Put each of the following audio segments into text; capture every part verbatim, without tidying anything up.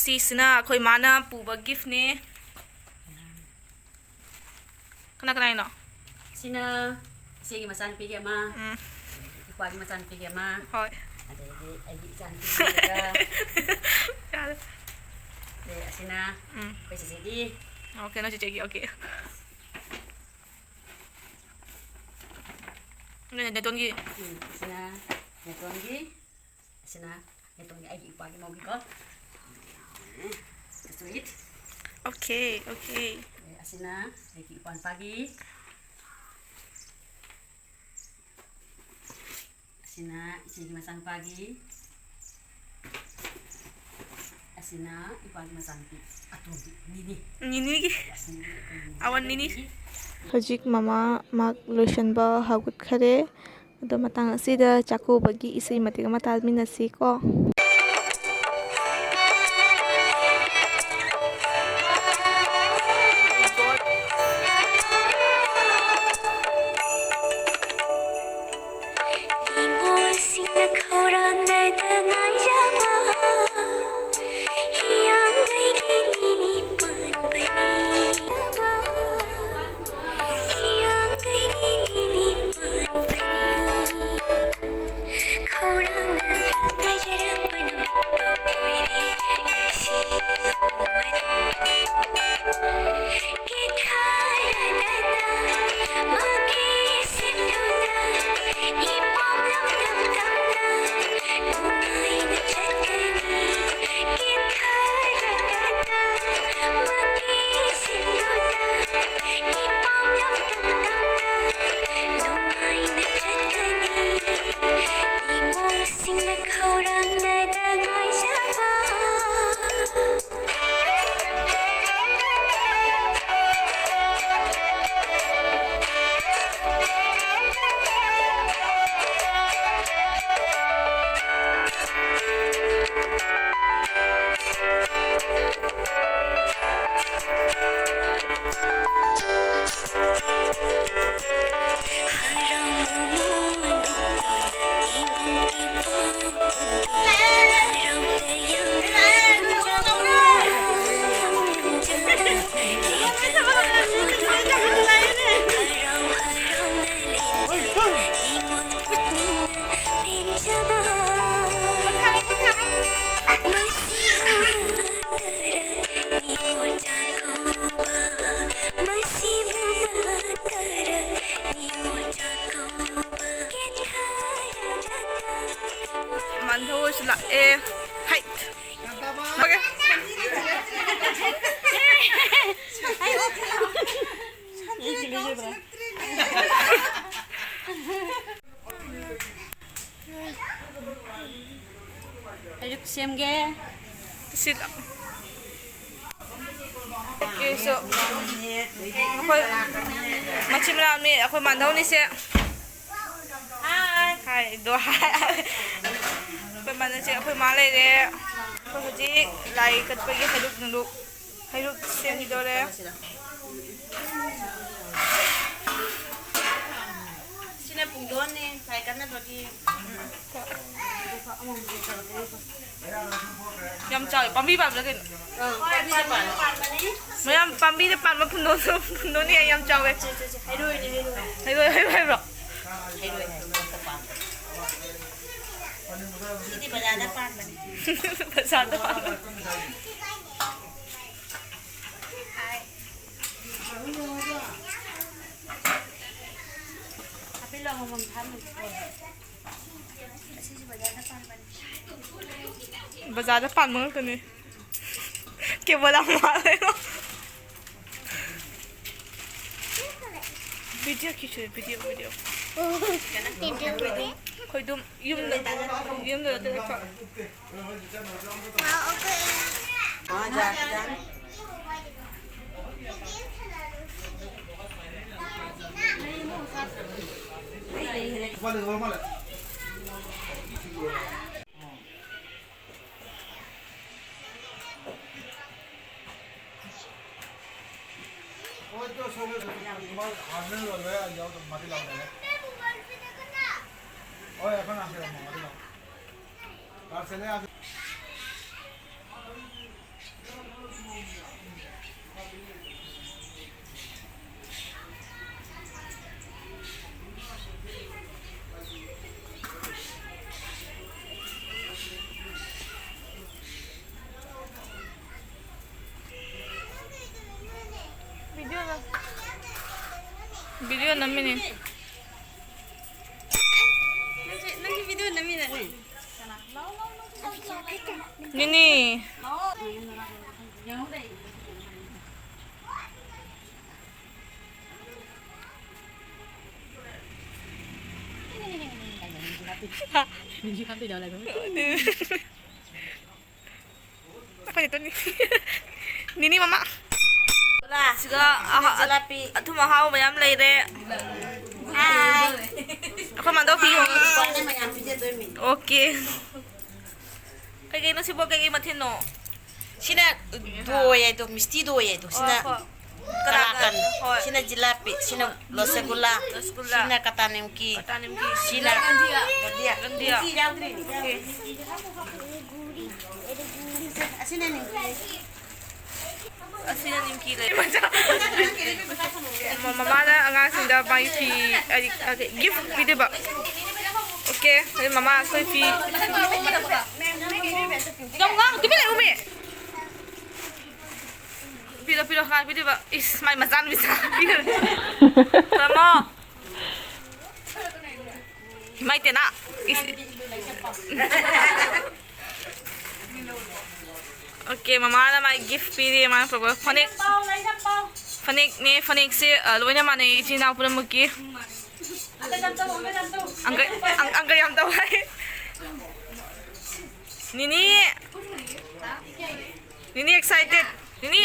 ꯁꯤꯁꯤꯅ ꯑꯩꯈꯣꯏ ꯃꯥꯅ ꯄꯨꯕ gift ꯅꯦ꯫ ꯀꯅꯥ ꯀꯅꯥꯒꯤꯅꯣ? ꯁꯤꯅ ꯏꯆꯦꯒꯤ ꯃꯆꯥꯅꯨꯄꯤꯒꯤ ꯑꯃ, ꯎꯝ꯫ ꯏꯄ꯭ꯋꯥꯒꯤ ꯃꯆꯥꯅꯨꯄꯤꯒꯤ ꯑꯃ, ꯍꯣꯏ꯫ ꯑꯗꯩꯗꯤ ꯑꯩꯒꯤ ꯏꯆꯥꯅꯨꯄꯤꯒꯤ ꯑꯃꯒ꯫ ꯌꯥꯔꯦ꯫ ꯑꯗꯩ ꯑꯁꯤꯅ ꯎꯝ꯫ ꯑꯩꯈꯣꯏ ꯆꯦꯆꯦꯒꯤ꯫ ꯑꯣꯀꯦ, ꯅꯣꯏ ꯆꯦꯆꯦꯒꯤ, ꯑꯣꯀꯦ꯫ ꯅꯣꯏ ꯅꯦꯇꯣꯟꯒꯤ꯫ ꯎꯝ, ꯑꯁꯤꯅ ꯅꯦꯇꯣꯟꯒꯤ꯫ ꯑꯁꯤꯅ ꯅꯦꯇꯣꯟꯒꯤ, ꯑꯩꯒꯤ ꯏꯄ꯭ꯋꯥꯒꯤ ꯃꯧꯒꯤꯀꯣ꯫ Sweet꯫ Okay, okay. ꯑꯁꯤꯅ ꯑꯩꯒꯤ ꯏꯄ꯭ꯋꯥ ꯅꯨꯄꯥꯒꯤ꯫ ꯑꯁꯤꯅ ꯏꯆꯦꯒꯤ ꯃꯆꯥꯅꯨꯄꯥꯒꯤ꯫ ꯑꯁꯤꯅ ꯏꯄ꯭ꯋꯥꯒꯤ ꯃꯆꯥꯅꯨꯄꯤ ꯑꯇꯣꯝꯕꯤ ꯅꯤꯅꯤ꯫ ꯅꯤꯅꯤꯒꯤ꯫ ꯑꯁꯤꯅ ꯑꯩꯈꯣꯏ ꯅꯤꯅꯤ ꯑꯋꯟ ꯅꯤꯅꯤ꯫ ꯑꯇꯣꯝꯕꯤ꯫ ꯍꯧꯖꯤꯛ ꯃꯃꯥ ꯃꯥꯛ ꯂꯣꯏꯁꯟꯕ ꯍꯧꯒꯠꯈꯔꯦ꯫ ꯑꯗꯣ ꯃꯇꯥꯡ ꯑꯁꯤꯗ ꯆꯥꯛꯀꯧꯕꯒꯤ ꯏꯁꯩ ꯃꯇꯦꯛ ꯑꯃ ꯇꯥꯃꯤꯟꯅꯁꯤ ꯀꯣ꯫ ꯅꯤꯡꯉꯣꯜꯁꯤꯡꯅ ꯈꯧꯔꯥꯡꯅꯗ ꯉꯥꯏꯖꯕ ꯍꯤꯌꯥꯡꯒꯩꯒꯤ ꯅꯤꯅꯤ ꯄꯥꯟꯕꯅꯤ꯫ ꯍꯤꯌꯥꯡꯒꯩꯒꯤ ꯅꯤꯅꯤ ꯄꯥꯟꯕꯅꯤ꯫ ꯈꯧꯔꯥꯡꯅꯗ ꯉꯥꯏꯖꯔꯕ ꯍꯧꯖꯤꯛ ꯁꯦꯝꯒꯦ꯫ ꯁꯤꯗ꯫ Okay, so, ꯑꯩꯈꯣꯏ ꯃꯆꯤꯟ ꯃꯅꯥꯎꯅꯤ, ꯑꯩꯈꯣꯏ ꯃꯥꯟꯗꯧꯅꯤꯁꯦ꯫ Hi꯫ Hi, ꯗꯣ hi꯫ ꯑꯩꯈꯣꯏ ꯃꯥꯟꯗꯧꯁꯦ, ꯑꯩꯈꯣꯏ ꯃꯥ ꯂꯩꯔꯦ꯫ ꯑꯩꯈꯣꯏ ꯍꯧꯖꯤꯛ ꯂꯥꯏ ꯀꯠꯄꯒꯤ ꯍꯩꯔꯨꯛ ꯅꯨꯡꯂꯨꯛ, ꯍꯩꯔꯨꯛ ꯁꯦꯝꯈꯤꯗꯣꯔꯦ꯫ ꯁꯤꯅ ꯄꯨꯡꯗꯣꯟꯅꯦ, ꯂꯥꯏ ꯀꯠꯅꯕꯒꯤ꯫ ꯌꯥꯝ ꯆꯥꯎꯋꯦ, ꯄꯥꯝꯕꯤ ꯄꯥꯟꯕ꯭ꯔꯥ ꯀꯩꯅꯣ? ꯑꯥ, ꯄꯥꯝꯕꯤꯗ ꯄꯥꯟꯕ꯫ ꯃꯌꯥꯝ ꯄꯥꯝꯕꯤꯗ ꯄꯥꯟꯕ ꯄꯨꯟꯗꯣꯟꯁꯨ, ꯄꯨꯟꯗꯣꯟꯅꯤ ꯌꯥꯝ ꯆꯥꯎꯋꯦ꯫ ꯁꯦ, ꯁꯦ, ꯁꯦ, ꯍꯩꯔꯣꯏꯅꯦ, ꯍꯩꯔꯣꯏ꯫ ꯍꯩꯔꯣꯏ, ꯍꯩꯔꯣꯏ ꯍꯥꯏꯕ꯭ꯔꯣ? ꯍꯩꯔꯣꯏ, ꯍꯩꯔꯣꯏ ꯃꯊꯛꯇ ꯄꯥꯟꯕ꯫ ꯁꯤꯗꯤ ꯕꯖꯥꯔꯗ ꯄꯥꯟꯕꯅꯤ꯫ ꯕꯖꯥꯔꯗ ꯄꯥꯟꯕ꯫ ꯑꯄꯤꯜ ꯑꯃꯃꯝ ꯊꯥꯃꯤꯟꯅꯁꯤ꯫ ꯑꯁꯤꯁꯨ ꯕꯖꯥꯔꯗ ꯄꯥꯟꯕꯅꯤ꯫ ꯕꯖꯥꯔꯗ ꯄꯥꯟꯕ ꯉꯥꯛꯇꯅꯦ꯫ ꯀꯦꯕꯣꯜ ꯌꯥꯝ ꯃꯥꯜꯂꯦꯀꯣ꯫ Video ꯈꯤꯁꯨ, video, video꯫ ꯑꯩꯈꯣꯏ ꯑꯗꯨꯝ ꯌꯨꯝꯗ, ꯌꯨꯝꯗ ꯅꯠꯇꯦ꯫ ꯍꯣꯏ, ꯑꯩꯈꯣꯏ ꯉꯥꯛꯇ ꯂꯥꯛꯑꯣ꯫ ꯂꯥꯛꯁꯜꯂꯦ꯫ Video ꯅꯝ-, video ꯅꯝꯃꯤꯅꯦ꯫ ꯅꯪꯁꯦ, ꯅꯪꯁꯦ video ꯅꯝꯃꯤꯔꯅꯦ? ꯅꯤꯅꯤ꯫ ꯑꯩꯈꯣꯏ ꯅꯤꯅꯤ ꯃꯃꯥ꯫ ꯁꯤꯗ ꯑꯍ-, ꯖꯤꯂꯥꯄꯤ꯫ ꯑꯊꯨꯝ ꯑꯍꯥꯎ ꯃꯌꯥꯝ ꯂꯩꯔꯦ꯫ ꯍꯥꯏ꯫ ꯑꯩꯈꯣꯏ ꯃꯥꯗꯣ ꯐꯤ ꯍꯣꯡ-, ꯅꯨꯄꯥꯅ ꯃꯌꯥꯝ ꯄꯤꯖꯗꯣꯏꯅꯤ꯫ ꯑꯣꯀꯦ꯫ ꯀꯩꯀꯩꯅꯣ ꯁꯤꯕꯣ? ꯀꯩꯀꯩ ꯃꯊꯦꯜꯅꯣ? ꯁꯤꯅ ꯗꯣꯏ ꯍꯥꯏꯗꯣ, ꯃꯤꯁꯇꯤ ꯗꯣꯏ ꯍꯥꯏꯗꯣ꯫ ꯁꯤꯅ ꯑꯣ, ꯍꯣꯏ꯫ ꯀꯂꯥꯀꯟ꯫ ꯍꯣꯏ꯫ ꯁꯤꯅ ꯖꯤꯂꯥꯄꯤ꯫ ꯁꯤꯅ ꯔꯁꯒꯨꯜꯂꯥ꯫ ꯔꯁꯒꯨꯜꯂꯥ꯫ ꯁꯤꯅ ꯀꯇꯥ ꯅꯤꯝꯀꯤ꯫ ꯀꯇꯥ ꯅꯤꯝꯀꯤ꯫ ꯁꯤꯅ ꯒꯟꯗꯤꯌꯥ꯫ ꯒꯟꯗꯤꯌꯥ꯫ ꯅꯤꯝꯀꯤ ꯌꯥꯎꯗ꯭ꯔꯤꯅꯦ꯫ ꯑꯣꯀꯦ꯫ ꯑꯁꯤꯅ ꯅꯤꯝꯀꯤ꯫ ꯑꯁꯤꯅ ꯅꯤꯝꯀꯤ ꯂꯩ꯫ ꯃ-, ꯃꯃꯥꯅ ꯑꯉꯥꯡꯁꯤꯡꯗ ꯃꯥꯒꯤ ꯐꯤ, ꯍꯥꯏꯗꯤ, ꯍꯥꯏꯗꯤ, ꯒꯤꯐ ꯄꯤꯗꯣꯏꯕ꯫ ꯑꯣꯀꯦ, ꯑꯗꯩ ꯃꯃꯥ ꯑꯩꯈꯣꯏ ꯐꯤ꯫ ꯌꯥꯝ ꯉꯥꯡ-, ꯇꯨꯃꯤꯟ ꯂꯩꯌꯨꯃꯤ꯫ ꯄꯤꯔꯣ, ꯄꯤꯔꯣ, ꯀꯅꯥ ꯄꯤꯗꯣꯏꯕ? ꯏꯁ, ꯃꯥꯏ ꯃꯆꯥꯅꯨꯄꯤ ꯆꯥ ꯄꯤꯔꯣ꯫ ꯇꯥꯃꯣ꯫ ꯏꯃꯥꯏ ꯇꯦꯅꯥ꯫ ꯏꯁ꯫ ꯑꯣꯀꯦ, ꯃꯃꯥꯅ ꯃꯥꯏ ꯒꯤꯐ ꯄꯤꯔꯤ, ꯃꯥꯅ ꯄꯨꯔꯛꯄ ꯐꯅꯦꯛ꯫ ꯐꯅꯦꯛꯅꯦ, ꯐꯅꯦꯛꯁꯦ, ꯑ, ꯂꯣꯏꯅ ꯃꯥꯟꯅꯩ, ꯏꯆꯤꯟ ꯏꯅꯥꯎ ꯄꯨꯝꯅꯃꯛꯀꯤ꯫ ꯑꯪꯀ-, ꯑꯪ-, ꯑꯪꯀ ꯌꯥꯝ ꯇꯧ ꯍꯥꯏ꯫ ꯅꯤꯅꯤ꯫ ꯅꯤꯅꯤ excited꯫ ꯅꯤꯅꯤ꯫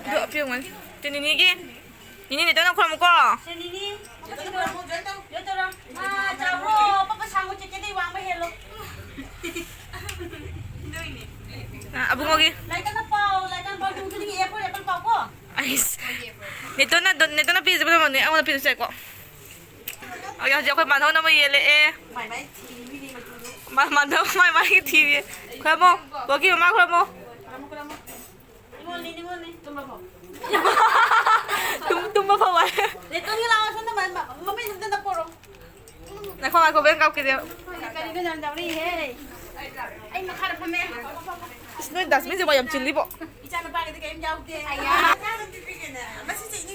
ꯑꯗꯨ ꯑꯄꯤꯌꯣ ꯉꯥꯏ꯫ ꯇꯨ ꯅꯤꯅꯤꯒꯤ꯫ ꯅꯤꯅꯤ ꯅꯦꯇꯣꯟꯅ ꯈꯨꯔꯝꯃꯨꯀꯣ꯫ ꯁꯦ ꯅꯤꯅꯤ꯫ ꯖꯣꯏꯟ ꯇꯧꯔꯣ꯫ ꯃꯥ ꯆꯥꯎꯔꯣ꯫ ꯄꯞꯄ ꯁꯥꯡꯕ ꯆꯦꯆꯦꯗꯩ ꯋꯥꯡꯕ ꯍꯦꯜꯂꯣ꯫ ꯑ, ꯑꯕꯨꯡꯉꯣꯒꯤ꯫ ꯂꯥꯏꯔꯤꯛ ꯀꯟꯅ ꯄꯥꯎ꯫ ꯂꯥꯏꯔꯤꯛ ꯀꯟꯅ ꯄꯥꯎ꯫ ꯅꯨꯃꯤꯠ ꯈꯨꯗꯤꯡꯒꯤ A for apple ꯄꯥꯎꯀꯣ꯫ ꯑꯩꯁ꯫ ꯅꯦꯇꯣꯟꯅ ꯗꯣ-, ꯅꯦꯇꯣꯟꯅ ꯄꯤꯖꯕ ꯃꯃꯜꯅꯦ ꯑꯩꯉꯣꯟꯗ ꯄꯤꯔꯁꯨ ꯌꯥꯏꯀꯣ꯫ ꯑꯣꯀꯦ, ꯍꯧꯖꯤꯛ ꯑꯩꯈꯣꯏ ꯃꯥꯙꯧꯅ ꯑꯃ ꯌꯦꯜꯂꯛꯑꯦ꯫ ꯃꯥꯏ ꯃꯥꯏ ꯊꯤꯔꯤꯕꯅꯤ ꯃꯇꯨꯗꯣ꯫ ꯃꯥ-, ꯃꯥꯙꯧ ꯃꯥꯏ ꯃꯥꯏꯒꯤ ꯊꯤꯔꯤ꯫ ꯈꯨꯔꯝꯃꯣ꯫ ꯕꯣꯛꯀꯤ ꯃꯃꯥ ꯈꯨꯔꯝꯃꯣ꯫ ꯈꯨꯔꯝꯃꯣ, ꯈꯨꯔꯝꯃꯣ꯫ ꯅꯤꯉꯣꯜꯅꯤ, ꯅꯤꯉꯣꯜꯅꯤ꯫ ꯇꯨꯝꯕ ꯐꯥꯎ꯫ ꯇꯨꯝ-, ꯇꯨꯝꯕ ꯐꯥꯎ ꯍꯥꯏ꯫ ꯅꯦꯇꯣꯟꯒꯤ ꯂꯥꯛꯑꯣ, ꯁꯣꯝꯗ ꯃ-, ꯃ-, ꯃꯃꯩ ꯑꯝꯇ ꯅꯞꯄꯣꯔꯣ꯫ ꯉꯥꯏꯈꯣ, ꯉꯥꯏꯈꯣ, ꯕꯦꯡ ꯀꯥꯞꯈꯤꯗꯦ꯫ ꯀꯔꯤꯅꯣ ꯌꯥꯝ ꯌꯥꯎꯔꯤꯍꯦ? ꯑꯩ ꯃꯈꯥꯗ ꯐꯝꯃꯦ꯫ ꯏꯁ, ꯅꯣꯏ dustbin ꯁꯦ ꯌꯥꯝ ꯆꯤꯜꯂꯤꯕꯣ? ꯏꯆꯥꯅꯨꯄꯥꯒꯤꯗꯤ ꯀꯔꯤꯝ ꯌꯥꯎꯗꯦ꯫ ꯑꯩꯌꯥ꯫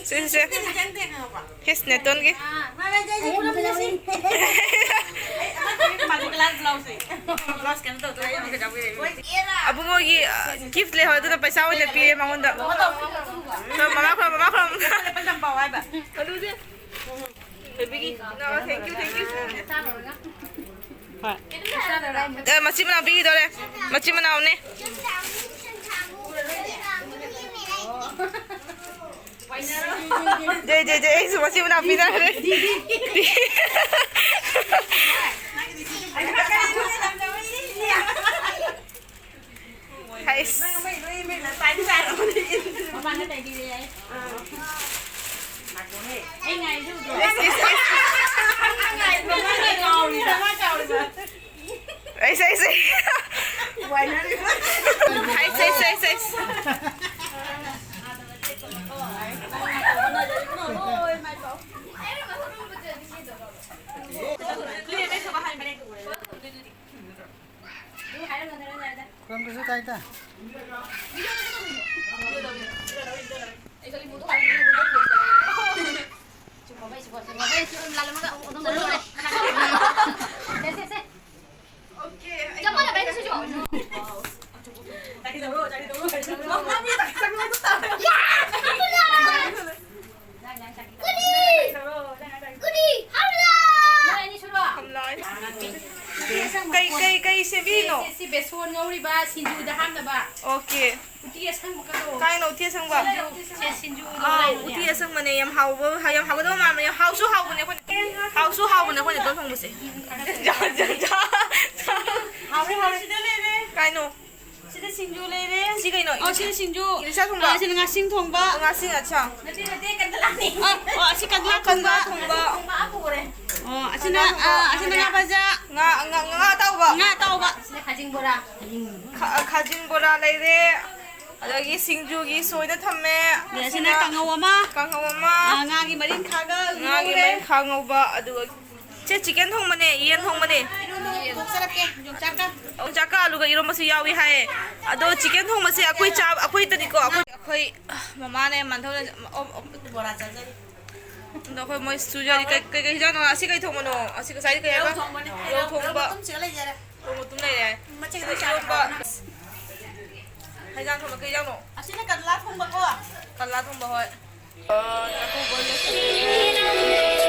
ꯁꯦ, ꯁꯦ, ꯁꯦ꯫ ꯅꯤꯡꯁꯤꯡꯗꯦ ꯈꯪꯉꯕ? ꯍꯦꯁ, ꯅꯦꯇꯣꯟꯒꯤ꯫ ꯑꯥ, ꯃꯥ ꯂꯩꯖꯩ, ꯑꯩ ꯈꯨꯔꯨꯝꯖꯔꯤ꯫ ꯑꯩ ꯑꯃ ꯀꯔꯤꯝ ꯃꯥꯒꯤ glass blouse ꯁꯦ꯫ Blouse ꯀꯩꯅꯣ ꯇꯧꯗꯣꯏ, ꯑꯩ ꯑꯃ ꯀꯩꯗꯧꯕꯤꯔꯦ? ꯑꯕꯨꯡꯉꯣꯒꯤ, ꯑ, gift ꯂꯩꯍꯧꯔꯦ, ꯑꯗꯨꯅ ꯄꯩꯁꯥ ꯑꯣꯏꯅ ꯄꯤꯔꯦ ꯃꯉꯣꯟꯗ꯫ ꯈꯨꯔꯨꯝ, ꯃꯃꯥ ꯈꯨꯔꯨꯝ, ꯃꯃꯥ ꯈꯨꯔꯨꯝ꯫ ꯂꯨꯄꯥ ꯆꯥꯝ ꯄꯥꯎ ꯍꯥꯏꯕ꯫ ꯑꯗꯨꯗꯤ꯫ Baby, no, thank you, thank you. ꯍꯣꯏ꯫ ꯑꯦ, ꯃꯆꯤꯟ ꯃꯅꯥꯎ ꯄꯤꯈꯤꯗꯧꯔꯦ꯫ ꯃꯆꯤꯟ ꯃꯅꯥꯎꯅꯦ꯫ ꯖꯩ, ꯖꯩ, ꯖꯩ, ꯑꯩꯁꯨ ꯃꯆꯤꯟ ꯃꯅꯥꯎ ꯄꯤꯅꯈ꯭ꯔꯦ꯫ ꯍꯩꯁ꯫ ꯃꯄꯥꯟꯗ ꯇꯥꯏꯕꯤꯔꯦ ꯑꯩ꯫ ꯑꯩ ꯉꯥꯏꯔꯤꯁꯦ ꯎꯗ꯭ꯔꯣ? ꯑꯩꯁ, ꯑꯩꯁ, ꯑꯩꯁ꯫ ꯑꯩꯁ, ꯑꯩꯁ, ꯑꯩꯁ꯫ ꯑꯩꯁ, ꯑꯩꯁ, ꯑꯩꯁ, ꯑꯩꯁ꯫ ꯀꯝꯗꯁꯨ ꯇꯥꯏ ꯇꯥ꯫ ꯀꯩ, ꯀꯩ, ꯀꯩ ꯁꯦꯝꯕꯤꯔꯤꯅꯣ? ꯁꯤ, ꯁꯤ ꯕꯦꯁꯣꯟ ꯉꯧꯔꯤꯕ ꯁꯤꯡꯖꯨꯗ ꯍꯥꯞꯅꯕ꯫ ꯑꯣꯀꯦ꯫ ꯎꯇꯤ ꯑꯁꯪꯕꯒꯗꯣ꯫ ꯀꯥꯏꯅ ꯎꯇꯤ ꯑꯁꯪꯕ? ꯁꯤꯡꯖꯨ, ꯁꯦ, ꯁꯤꯡꯖꯨꯗꯣ ꯑꯥꯎ, ꯂꯩꯔꯨꯅꯦ꯫ ꯎꯇꯤ ꯑꯁꯪꯕꯅꯦ, ꯌꯥꯝ ꯍꯥꯎꯕ, ꯌꯥꯝ ꯍꯥꯎꯒꯗꯕ ꯃꯥꯟꯕꯅꯦ, ꯍꯥꯎꯁꯨ ꯍꯥꯎꯕꯅꯦ ꯑꯩꯈꯣꯏꯅ, ꯍꯥꯎꯁꯨ ꯍꯥꯎꯕꯅꯦ ꯑꯩꯈꯣꯏꯅ ꯇꯧ ꯊꯣꯡꯕꯁꯦ꯫ ꯍꯥꯎꯔꯦ, ꯍꯥꯎꯔꯦ꯫ ꯁꯤꯗ ꯂꯩꯔꯦ꯫ ꯀꯥꯏꯅꯣ? ꯁꯤꯗ ꯁꯤꯡꯖꯨ ꯂꯩꯔꯦ꯫ ꯁꯤ ꯀꯩꯅꯣ? ꯑꯣ, ꯁꯤꯗ ꯁꯤꯡꯖꯨ꯫ ꯏꯂꯤꯁꯥ ꯊꯣꯡꯕ? ꯑ, ꯁꯤꯅ ꯉꯥꯁꯤꯡ ꯊꯣꯡꯕ꯫ ꯉꯥꯁꯤꯡ, ꯑꯠꯁꯥ꯫ ꯅꯠꯇꯦ, ꯅꯠꯇꯦ, ꯀꯟꯗꯂꯥꯅꯤ꯫ ꯑ, ꯑꯣ, ꯑꯁꯤ ꯀꯟꯗꯂꯥ ꯀꯟꯗꯂꯥ ꯊꯣꯡꯕ꯫ ꯊꯣꯡꯕ꯫ ꯑꯣ, ꯑꯁꯤꯅ, ꯀꯟꯗꯂꯥ ꯊꯣꯡꯕ ꯑ, ꯑꯁꯤꯅ ꯍꯥꯎꯕꯅꯦ꯫ ꯉꯥ ꯕꯖꯥ꯫ ꯉꯥ, ꯉꯥ, ꯉꯥ ꯑꯇꯥꯎꯕ꯫ ꯉꯥ ꯑꯇꯥꯎꯕ꯫ ꯁꯤꯅ ꯈꯥꯖꯤꯡ ꯕꯣꯔꯥ꯫ ꯈꯥ-, ꯈꯥꯖꯤꯡ ꯕꯣꯔꯥ ꯂꯩꯔꯦ꯫ ꯑꯗꯒꯤ ꯁꯤꯡꯖꯨꯒꯤ ꯁꯣꯏꯗ ꯊꯝꯃꯦ꯫ ꯑꯗꯩ ꯑꯁꯤꯅ ꯑꯁꯤꯅ ꯀꯥꯡꯉꯧ ꯑꯃ꯫ ꯀꯥꯡꯉꯧ ꯑꯃ꯫ ꯑ, ꯉꯥꯒꯤ ꯃꯔꯤꯟꯈꯥꯒ ꯉꯥꯒꯤ ꯉꯧꯔꯦ꯫ ꯃꯔꯤꯟꯈꯥ ꯉꯧꯕ, ꯑꯗꯨꯒ ꯆꯦ, ꯆꯤꯀꯟ ꯊꯣꯡꯕꯅꯦ, ꯌꯦꯟ ꯊꯣꯡꯕꯅꯦ꯫ ꯏꯔꯣꯟꯕ ꯍꯧꯗꯣꯛꯆꯔꯛꯀꯦ, ꯌꯣꯡꯆꯥꯛꯀ꯫ ꯌꯣꯡꯆꯥꯛꯀ ꯑꯂꯨꯒ ꯏꯔꯣꯟꯕꯁꯨ ꯌꯥꯎꯏ ꯍꯥꯏꯌꯦ꯫ ꯑꯗꯣ ꯆꯤꯀꯟ ꯊꯣꯡꯕꯁꯦ ꯑꯩꯈꯣꯏ ꯆꯥꯕ, ꯑꯩꯈꯣꯏꯗꯅꯤꯀꯣ, ꯑꯩꯈꯣꯏ, ꯑꯩꯈꯣꯏ ꯃꯃꯥꯅꯦ, ꯃꯥꯟꯊꯧꯅꯦ, ꯑꯣ, ꯑꯣ꯫ ꯕꯣꯔꯥ ꯆꯥꯖꯔꯤ꯫ ꯑꯗꯣ ꯑꯩꯈꯣꯏ ꯃꯣꯏ ꯁꯨꯖꯔꯤ꯫ ꯀꯩ, ꯀꯩ, ꯀꯩ ꯍꯤꯟꯖꯥꯡꯅꯣ? ꯑꯁꯤ ꯀꯩ ꯊꯣꯡꯕꯅꯣ? ꯑꯁꯤ ꯉꯁꯥꯏꯗꯤ ꯀꯩ ꯍꯥꯏꯕ? ꯊꯣꯡꯕꯅꯦ꯫ ꯔꯧ ꯊꯣꯡꯕ꯫ ꯃꯇꯨꯝꯁꯤꯒ ꯂꯩꯖꯔꯦ꯫ ꯔꯧ ꯃꯇꯨꯝ ꯂꯩꯔꯦ꯫ ꯃꯆꯦ, ꯑꯗꯣ ꯏꯔꯣꯟꯕ꯫ ꯍꯤꯟꯖꯥꯡ ꯊꯣꯡꯕ ꯀꯩ ꯍꯤꯟꯖꯥꯡꯅꯣ? ꯑꯁꯤꯅ ꯀꯠꯂꯥ ꯊꯣꯡꯕꯀꯣ꯫ ꯀꯠꯂꯥ ꯊꯣꯡꯕ, ꯍꯣꯏ꯫ ꯑ, ꯆꯥꯛꯀꯧꯕ ꯂꯣꯏꯁꯤꯜꯂꯦ꯫